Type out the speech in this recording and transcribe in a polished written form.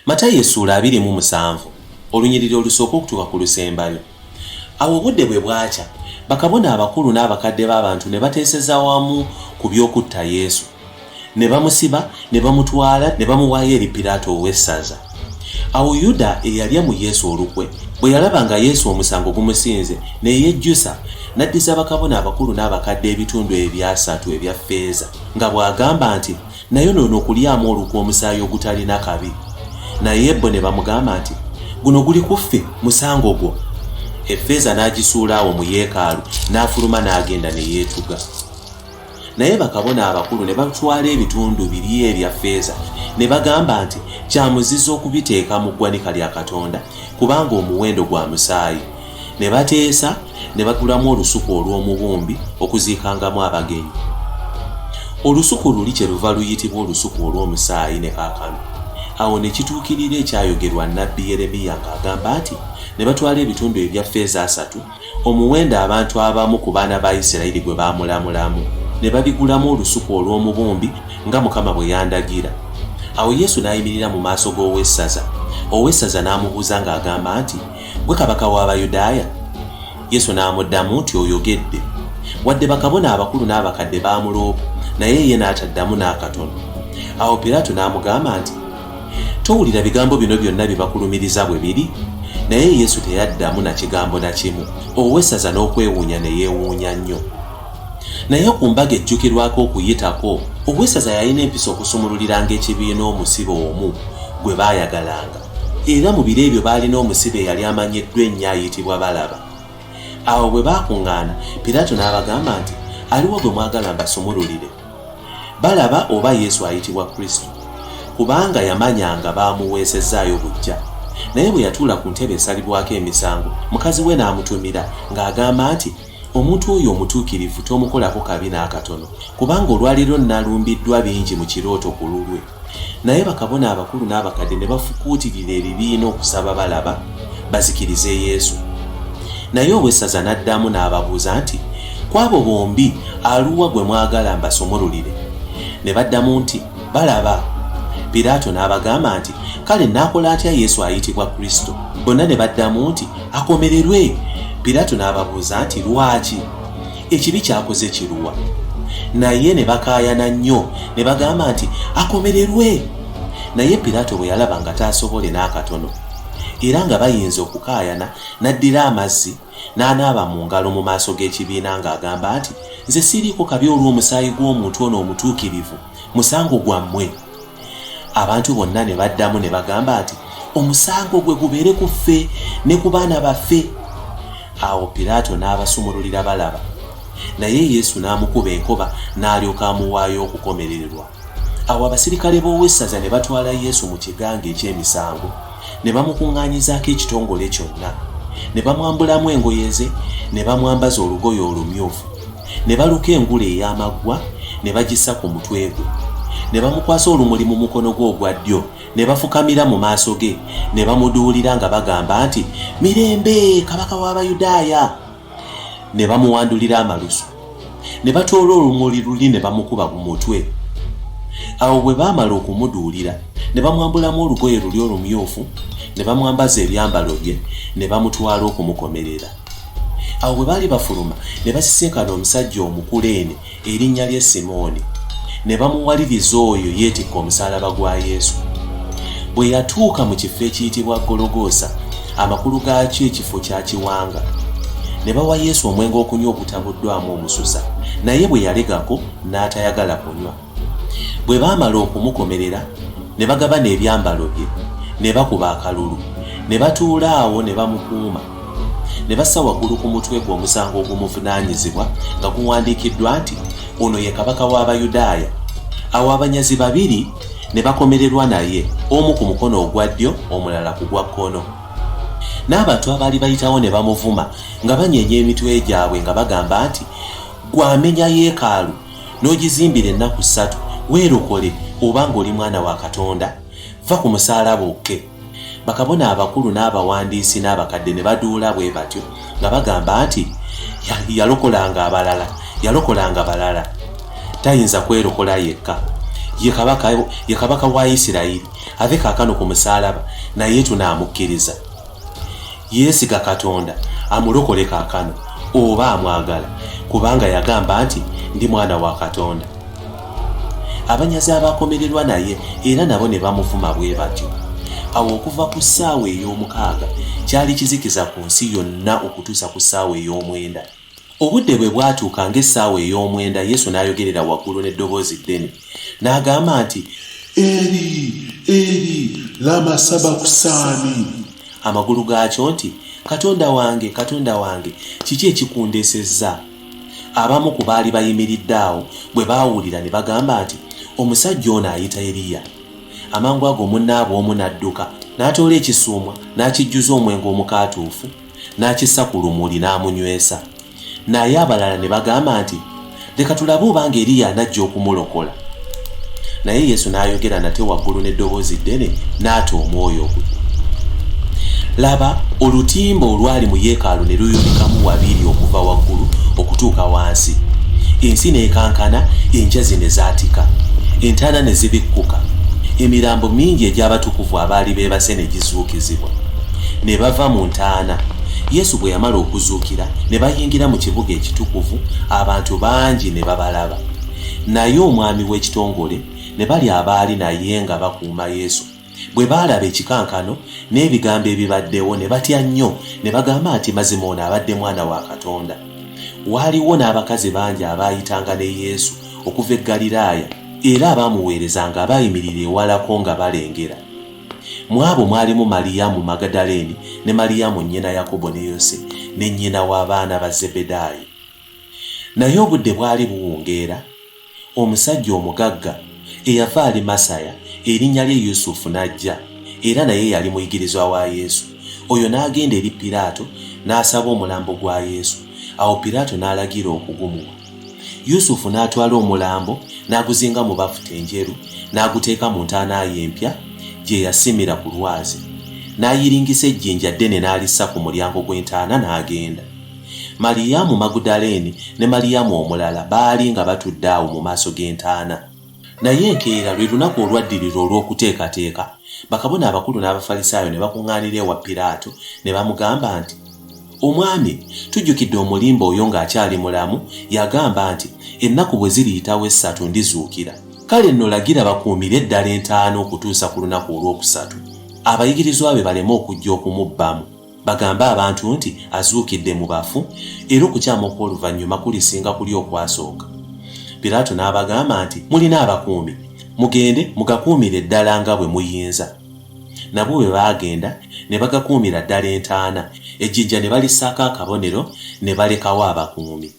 Matayo essuula 27, olunyiriri olusooka okutuuka ku lusembayo. Awo obudde bwe bwakya, bakabona abakulu n'abakadde b'abantu ne bateeseza wamu ku by'okutta Yesu. Ne bamusiba, ne bamutwala, ne bamuwaayo eri Piraato ow'essaza. Awo Yuda eyalya mu Yesu olukwe, bwe yalaba nga Yesu omusango gumusinze, ne yejjusa, n'addiza bakabona abakulu n'abakadde ebitundu ebyasatu ebya ffeeza, nga bw'agamba nti, Nayonoona okulyamu olukwe omusaayi ogutalina kabi. Naye bo ne bamugamba nti, Guno guli ku ffe, musango gwo. Effeeza n'agisuula awo mu yeekaalu, n'afuluma n'agenda ne yeetuga. Naye bakabona abakulu ne batwala ebitundu biri ebya ffeeza, ne bagamba nti, Kya muzizo okubiteeka mu ggwanika lya Katonda, kubanga omuwendo gwa musaayi. Ne bateesa, ne bagulamu olusuku olw'omubumbi okuziikangamu abagenyi. Olusuku luli kyeruva luyitibwa olusuku olw'omusaayi ne kaakano. Awo ne kituukirira ekyayogerwa nnabbi Yeremiya ng'agamba nti, Ne batwala ebitundu ebya ffeeza asatu, omuwendo abantu abamu ku baana ba Isirayiri gwe baamulamulamu, ne babigulamu olusuku olw'omubumbi, nga Mukama bwe yandagira. Awo Yesu n'ayimirira mu maaso g'owessaza, owessaza n'amubuuza ng'agamba nti, Ggwe kabaka w'Abayudaaya? Yesu n'amuddamu nti, Oyogedde. Wadde bakabona abakulu n'abakadde baamuloopa, naye ye n'ataddamu n'akatono. Awo Piraato n'amugamba nti, Towulira bigambo bino byonna bye bakulumiriza bwe biri? Naye Yesu teyaddamu na kigambo na kimu, owessaza n'okwewuunya ne yeewuunya nnyo. Naye ku mbaga ejjukirwako Okuyitako, owessaza yalina empisa okusumululiranga ekibiina omusibe omu gwe baayagalanga. Era mu biro ebyo baalina omusibe eyali amanyiddwa ennyo ayitibwa Balaba. Awo bwe baakuŋŋaana, Piraato n'abagamba nti, Aliwa gwe mwagala mbasumululire? Balaba oba Yesu ayitibwa Kristo? Kubanga yamanya nga baamuweesezzaayo buggya. Naye bwe yatuula ku ntebe esalibwako emisango, mukazi we n'amutumira ng'agamba nti, Omuntu oyo omutuukirivu tomukolako kabi n'akatono, kubanga olwaleero nnalumbiddwa bingi mu kirooto ku lulwe. Naye bakabona abakulu n'abakadde ne bafukuutirira ebibiina okusaba Balaba bazikirize Yesu. Naye owessaza n'addamu n'ababuuza nti, Ku abo bombi aluwa gwe mwagala mbasumululire? Ne baddamu nti, Balaba. Piraato n'abagamba nti, Kale nnaakola ntya Yesu ayitibwa Kristo? Bonna ne baddamu nti, Akomererwe! Piraato n'ababuuza nti, Lwaki? Ekibi ky'akoze kiruwa? Naye ne bakaayana nnyo ne bagamba nti, Akomererwe! Naye Piraato bwe yalaba nga taasobole n'akatono, era nga bayinza okukaayana, n'addira amazzi, n'anaaba mu ngalo mu maaso g'ekibiina ng'agamba nti, Nze siriiko kabi olw'omusaayi gw'omuntu ono omutuukirivu, musango gwammwe. Abantu bonna ne baddamu ne bagamba nti, Omusango gwe gubeere ku ffe ne ku baana baffe. Awo Piraato n'abasumululira Balaba, naye Yesu n'amukuba enkoba n'alyoka amuwaayo okukomererwa. Awo abasirikale b'owessaza ne batwala Yesu mu kigango eky'emisango, ne bamukuŋŋaanyizaako ekitongole kyonna. Ne bamwambulamu engoye ze, ne bamwambaza olugoye olumyufu. Ne baluka engule ey'amaggwa, ne bagissa ku mutwe gwe. Ne bamukwasa olumuli mu mukono gwe ogwa ddyo, ne bafukamira mu maaso ge, ne bamuduulira nga bagamba nti, Mirembe, Kabaka w'Abayudaaya! Ne bamuwandulira amalusu. Ne batoola olumuli luli ne bamukuba ku mutwe. Awo bwe baamala okumuduulira, ne bamwambulamu olugoye luli olumyufu, ne bamwambaza ebyambalo bye, ne bamutwala okumukomerera. Awo bwe baali bafuluma, ne basisinkana omusajja Omukuleene, erinnya lye Simooni, ne bamuwaliriza oyo yeetikke omusaalaba gwa Yesu. Bwe yatuuka mu kifo ekiyitibwa Gologoosa, amakulu gaakyo Ekifo kya Kiwanga, ne bawa Yesu omwenge okunywa ogutabuddwamu omususa, naye bwe yalegako n'atayagala kunywa. Bwe baamala okumukomerera, ne bagabana ebyambalo bye, ne bakuba akalulu, ne batuula awo ne bamukuuma. Ne bassa waggulu ku mutwe gwe omusango ogumuvunaanyizibwa nga guwandiikiddwa nti, Ono ye Kabaka w'Abayudaaya. Awo abanyazi babiri ne bakomererwa naye, omu ku mukono ogwa ddyo, omulala ku gwa kkono. N'abantu abaali bayitawo ne bamuvuma nga banyeenya emitwe gyabwe nga bagamba nti, Ggwe amenya yeekaalu n'ogizimbira ennaku ssatu, weerokole, oba ng'oli Mwana wa Katonda, vva ku musaalaba okke. Bakabona abakulu n'abawandiisi n'abakadde ne baduula bwe batyo nga bagamba nti, Yalokolanga abalala, yalokolanga balala, tayinza kwerokola yekka. Ye kabaka, ye kabaka wa Isirayiri, ave kaakano ku musaalaba, naye tunaamukkiriza. Yeesiga Katonda, amulokole kaakano, oba amwagala, kubanga yagamba nti, Ndi Mwana wa Katonda. Abanyazi abaakomererwa naye era nabo ne bamuvuma bwe batyo. Awo okuva ku ssaawa ey'omukaaga kyali kizikiza ku nsi yonna okutuusa ku ssaawa ey'omwenda. Obudde bwe bwatuuka ng'essaawa ey'omwenda Yesu n'ayogerera waggulu n'eddoboozi ddene, n'agamba nti. Eri, Eri, lama sabakusaani? Amagulu gaakyo nti, Katonda wange, Katonda wange, kiki ekikundesezza? Abamu ku baali bayimiridde awo bwe baawulira ne bagamba nti, Omusajja ono ayita Eriya. Amangu ago munnaabwe omu n'adduka, n'atoola ekisuumwa, n'akijjuza omwenge omukaatuufu, n'akissa ku lumuli n'amunywesa. Naye abalala ne bagamba nti, Leka tulabe obanga Eriya anajja okumulokola. Naye Yesu n'ayogera nate waggulu n'eddoboozi ddene, n'ata omwoyo gwe. Laba, olutimbe olwali mu yeekaalu ne luyulikamu wabiri okuva waggulu okutuuka wansi. Ensi n'ekankana, enjazi ne zaatika, entaana ne zibikkuka, emirambo mingi egy'abatukuvu abaali beebase ne gizuukizibwa. Ne bava mu ntaana, Yesu bwe yamala okuzuukira, ne bayingira mu kibuga ekitukuvu, abantu bangi ne babalaba. Naye omwami w'ekitongole ne bali abaali naye nga bakuuma Yesu, bwe baalaba ekikankano n'ebigambo ebibaddewo, ne batya nnyo, ne bagamba nti, Mazima ono abadde Mwana wa Katonda. Waaliwo n'abakazi bangi abaayitanga ne Yesu okuva e Ggaliraaya, era abaamuweerezanga abaayimirira ewalako nga balengera. Mu abo mwalimu Maliyamu Magadaleeni ne Maliyamu nnyina Yakobo ne Yose ne nnyina w'abaana ba Zebedaayo. Naye obudde bwali buwungeera, omusajja omugagga eyava Alimasaya, erinnya lye Yusufu, n'ajja, era naye yali muyigirizwa wa Yesu. Oyo n'agenda eri Piraato n'asaba omulambo gwa Yesu. Awo Piraato n'alagira okugumuwa. Yusufu n'atwala omulambo n'aguzinga mu bafuta enjeru n'aguteeka mu ntaana ye empya gye yasimira ku lwazi. N'ayiringisa ejjinja ddene n'alissa ku mulyango gw'entaana n'agenda. Maliyamu Magudaleene ne Maliyamu omulala baali nga batudde awo mu maaso g'entaana. Naye enkeera, lwe lunaku olwaddirira olw'Okuteekateeka, bakabona abakulu n'Abafalisaayo ne bakuŋŋaanira ewa Piraato ne bamugamba nti, Omwami, tujjukidde omulimba oyo ng'akyali mulamu, yagamba nti, Ennaku bwe ziriyitawo essatu ndizuukira. Kale nno lagira bakuumire ddala entaana okutuusa ku lunaku olwokusatu, abayigirizwa be baleme okujja okumubbamu. Bagambe abantu nti, Azuukidde mu bafu, era okukyama okw'oluvannyuma kulisinga kuli okwasooka. Piraato n'abagamba nti, Mulina abakuumi. Mugende, mugakuumire ddala nga bwe muyinza. Nabo bwe baagenda, ne bagakuumira ddala entaana, ejjinja ne balissaako akabonero, ne balekawo abakuumi.